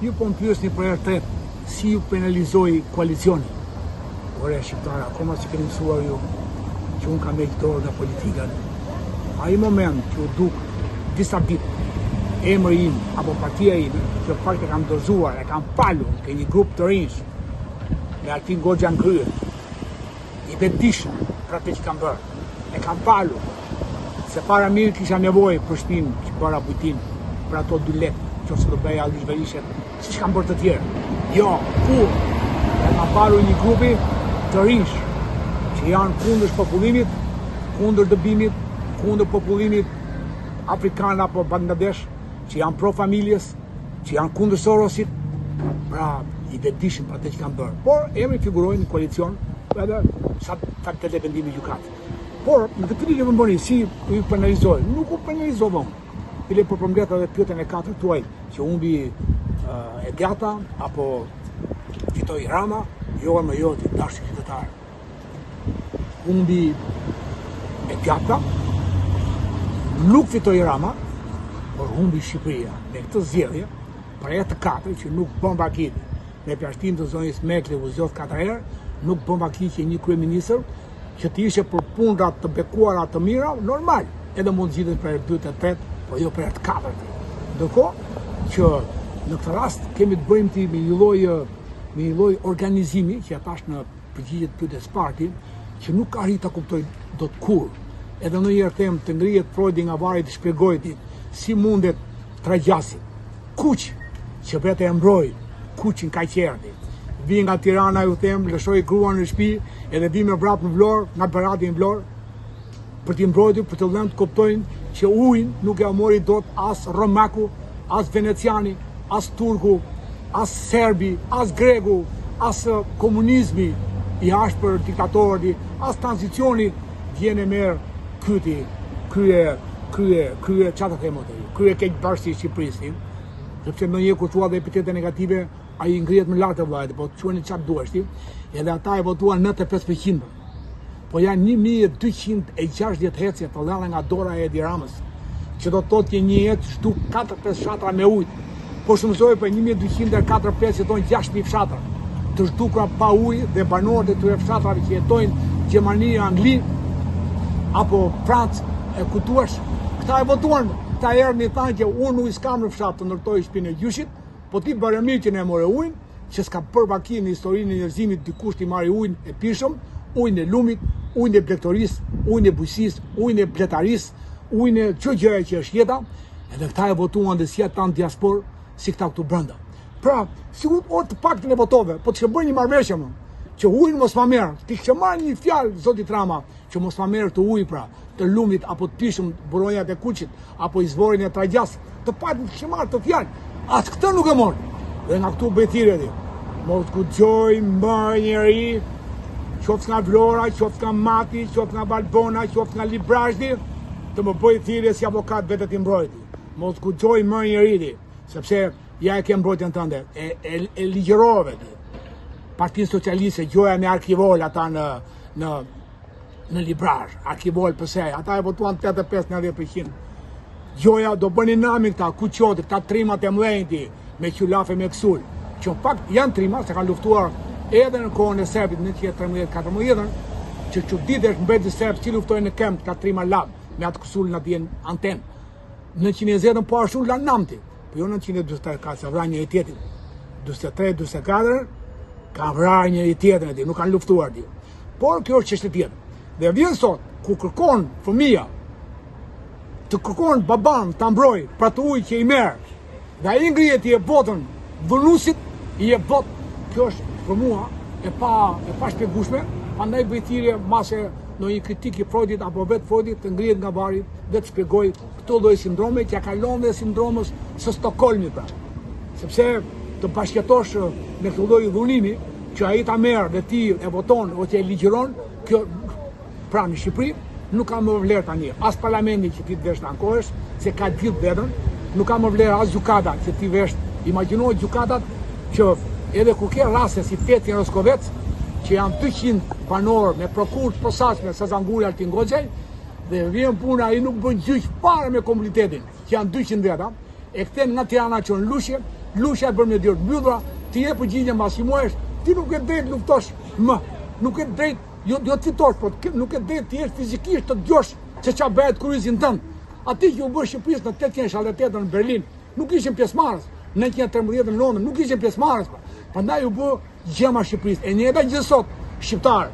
Ju po më pyesni për herë tretë si ju penalizoi koalicioni. Ore shqiptarë, akoma s'i keni mësuar ju që unë kam heq dorë nga politika. Ai moment që u duk disa ditë emri im apo partia ime, që fakt e kam dorëzuar, e kam falur ke një grup të rinjsh me Altin Goxha në krye, i vetëdijshëm për atë që kam bërë. E kam falur se fare mirë kisha nevojë për shpinë që bëra bujtinë për ato dy lekë, që ose do bëja alishverishet, siç kanë bërë të tjerë. Jo, kurrë, e kam falur një grupi të rinjsh që janë kundër shpopullimit, kundër dëbimit, kundër popullimit afrikan apo Bangladesh, që janë pro familjes, që janë kundër Sorosit, pra i vetëdijshëm për atë që kanë bërë. Por emri figuroi në koalicion edhe sa ta të vendimi i gjykatës. Por në këtë pyetje më bëni si ju penalizoi? Nuk u penalizova unë. Bile po përmbledh edhe pyetjen e katërt tuaj që humbi e djathta apo fitoi Rama, jo më jo të dashur qytetarë. Humbi e djathta, nuk fitoi Rama, por humbi Shqipëria. Me këtë zgjedhje, për herë të katërt që nuk bën vaki me përjashtim të zonjës Merkel u zgjodh katër herë, nuk bën vaki që një kryeministër që të ishte për punëra të bekuara të mira, normal, edhe mund të zgjidhet për herë të dytë e tretë, por jo për herë të katërt. Ndërkohë që në këtë rast kemi të bëjmë ti me një lloj me një lloj organizimi që e thashë në përgjigje të pyetjes parti, që nuk arrij ta kuptoj dot kurrë. Edhe ndonjëherë them të ngrihet Freudi nga varri të shpjegojë ti si mundet Tragjasi, kuq që vete e mbroj, kuqin kaq erdhi. Vi nga Tirana ju them, lëshoj gruan në shtëpi edhe vi me vrap në Vlorë, nga Berati në Vlorë, për t'i mbrojtur, për të lënë të kuptojnë që ujin nuk ja mori dot as romaku, as veneciani, as turku, as serbi, as gregu, as komunizmi i ashpër diktatori, as tranzicioni vjen e merr kyti, krye, krye, krye, ça të them atë, krye keqbërësi i Shqipërisë, sepse ndonjëherë kur thua dhe epitete negative, ai ngrihet më lart e vllajt, po quani ça të duash ti, edhe ata e votuan 95%. Po janë 1260 HEC-e të lëna nga dora e Edi Ramës, që do të thotë që një HEC zhduk 4-5 fshatra me ujë. Po shumëzoj për 1204-5 që thonë 6000 fshatra të zhdukura pa ujë dhe banorët e këtyre fshatrave që jetojnë në Gjermani, Angli apo Francë e ku duash, këta e votuan, këta erdhën i thanë që unë ujë s'kam në fshat të ndërtoj shtëpinë e gjyshit, po ti bëre mirë që na e more ujin, që s'ka bërë vaki në historinë e njerëzimit dikush t'i marrë ujin e pijshëm, ujin e lumit, ujin e blegtorisë, ujin e bujqësisë, ujin e bletarisë, ujin e çdo gjëje që është jeta, edhe këta e votuan dhe si ata në diasporë, si këta këtu brenda. Pra, sikur or të paktën e votove, po të bërë një marrëveshje më, që ujin mos ma merr, ti kishe marrë një fjalë zotit Rama, që mos ma merr të ujë pra, të lumit apo të pijshëm buronjat e Kuçit apo izvorin e Tragjas, të paktën të kishe marrë këtë fjalë. As këtë nuk e mor. Dhe nga këtu bëj thirrje ti. Mos guxojë më njeri, qoftë nga Vlora, qoftë nga Mati, qoftë nga Valbona, qoftë nga Librazhdi, të më bëjë thirrje si avokat vete t'i mbroj ti. Mos guxojë më njeri ti, sepse ja e ke mbrojtjen tënde, e, e, e ligjërove ti. Partinë Socialiste gjoja me arkivol ata në në në Librazhd, arkivol përse, ata e votuan 85-90%. Gjoja do bënin namin këta, kuqotë, këta trimat e mëdhenj ti, me qylafe me kësul, që në fakt janë trima, se kanë luftuar edhe në kohën e serbit në 13-14, që çuditesh mbreti serb si luftoi në këmbë këta trima lab, me atë kësul në atje antenë. Në 120 po ashtu lanë nam ti, po jo në 144, se vranë njëri tjetrin. 43, 44, ka vrarë njëri tjetrin ti, nuk kanë luftuar ti. Por kjo është çështje tjetër. Dhe vjen sot ku kërkon fëmija të kërkon baban ta mbroj për atë ujë që i merr. Dhe ai ngrihet i jep votën dhunuesit, i jep votë. Kjo është për mua e pa e pashpjegueshme, prandaj bëj thirrje mase ndonjë kritik i Freudit apo vetë Freudit të ngrihet nga varri dhe të shpjegojë këtë lloj sindrome që ja kalon dhe sindromës së Stokholmit pra. Sepse të bashkëjetosh me këtë lloj dhunimi që ai ta merr dhe ti e voton ose e ligjëron, kjo pra në Shqipëri nuk ka më vlerë tani as parlamenti që ti të vesh të ankohesh, se ka gjithë vetën, nuk ka më vlerë as gjykata që ti vesh, imagjino gjykatat që edhe kur ke raste si Pethi në Roskovec, që janë 200 banorë me prokurë të posaçme Sazan Guri Altin Goxhaj, dhe vjen puna ai nuk bën gjyq fare me komunitetin, që janë 200 veta, e kthen nga Tirana çon në Lushnjë. Lusha e bërë me dyer të mbyllura, ti jep përgjigje mbas një muajsh, ti nuk ke drejt luftosh më. Nuk ke drejt, jo jo të fitosh, por nuk ke drejt të jesh fizikisht të dëgjosh se çfarë bëhet kryezin tënd. Aty që u bë Shqipërisë në 878 në Berlin, nuk ishin pjesëmarrës. Në 913 në Londër nuk ishin pjesëmarrës. Pra. Prandaj u bë gjëma Shqipërisë. E njëjta gjë sot, shqiptar.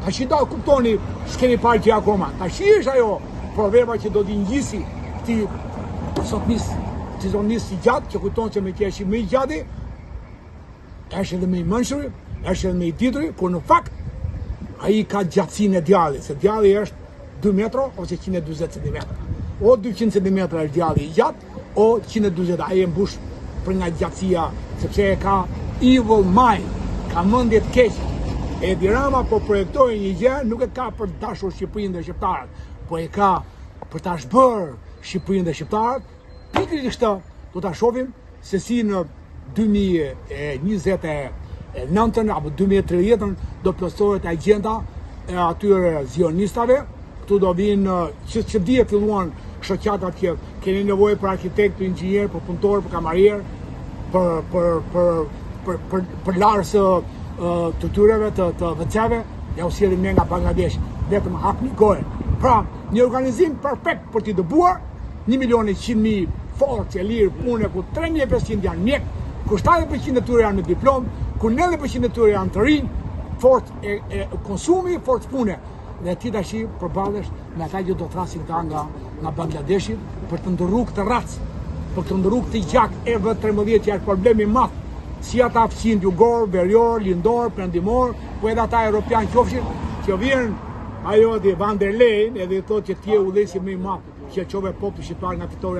Tashi do kuptoni, s'keni parë gjë akoma. Tashi është ajo proverba që do t'i ngjisi këtij zotnis, këtij zotnis si gjatë, që kujton se meqë është më i gjati, është edhe më i mençuri, është edhe më i dituri, kur në fakt ai ka gjatësinë e djallit, se djalli është 2 metro ose 140 cm. O 200 cm është djalli i gjatë, O 140 ai e mbush për nga gjatësia sepse e ka evil mind, ka mendje të keqe. Edi Rama po projektoi një gjë, nuk e ka për të dashur Shqipërinë dhe shqiptarët, po e ka për ta zhbërë Shqipërinë dhe shqiptarët. Pikërisht këtë do ta shohim se si në 2029-ën apo 2030-ën do plotësohet agjenda e atyre zionistave Këtu do vinë, që, që dje filluan shoqatat që keni nevojë për arkitekt, për inxhinier, për punëtor, për kamarier, për, për, për, për, për, për larës të tyreve, të, të WC-ve, ja u sjellim ne nga Bangladesh, vetëm hapni gojën. Pra, një organizim perfekt për t'i dëbuar, 1 milion e 100 mijë forcë e lirë pune, ku 3500 janë mjek, ku 70% e tyre janë me diplomë, ku 90% e tyre janë të rinj, forcë e, e konsumi, forcë pune. Dhe ti tashi përballesh me ata që do thrasin këta nga, nga Bangladeshi për të ndërru këtë racë, për të ndërru këtë gjak EV13 që është problem i madh, si ata fqinjtë jugor, verior, lindor, perëndimor, po edhe ata europian qofshin, që vjen ajo di Van der Leyen edhe i thotë që ti je udhëheqësi më i madh që e çove popullin shqiptar nga fitoria.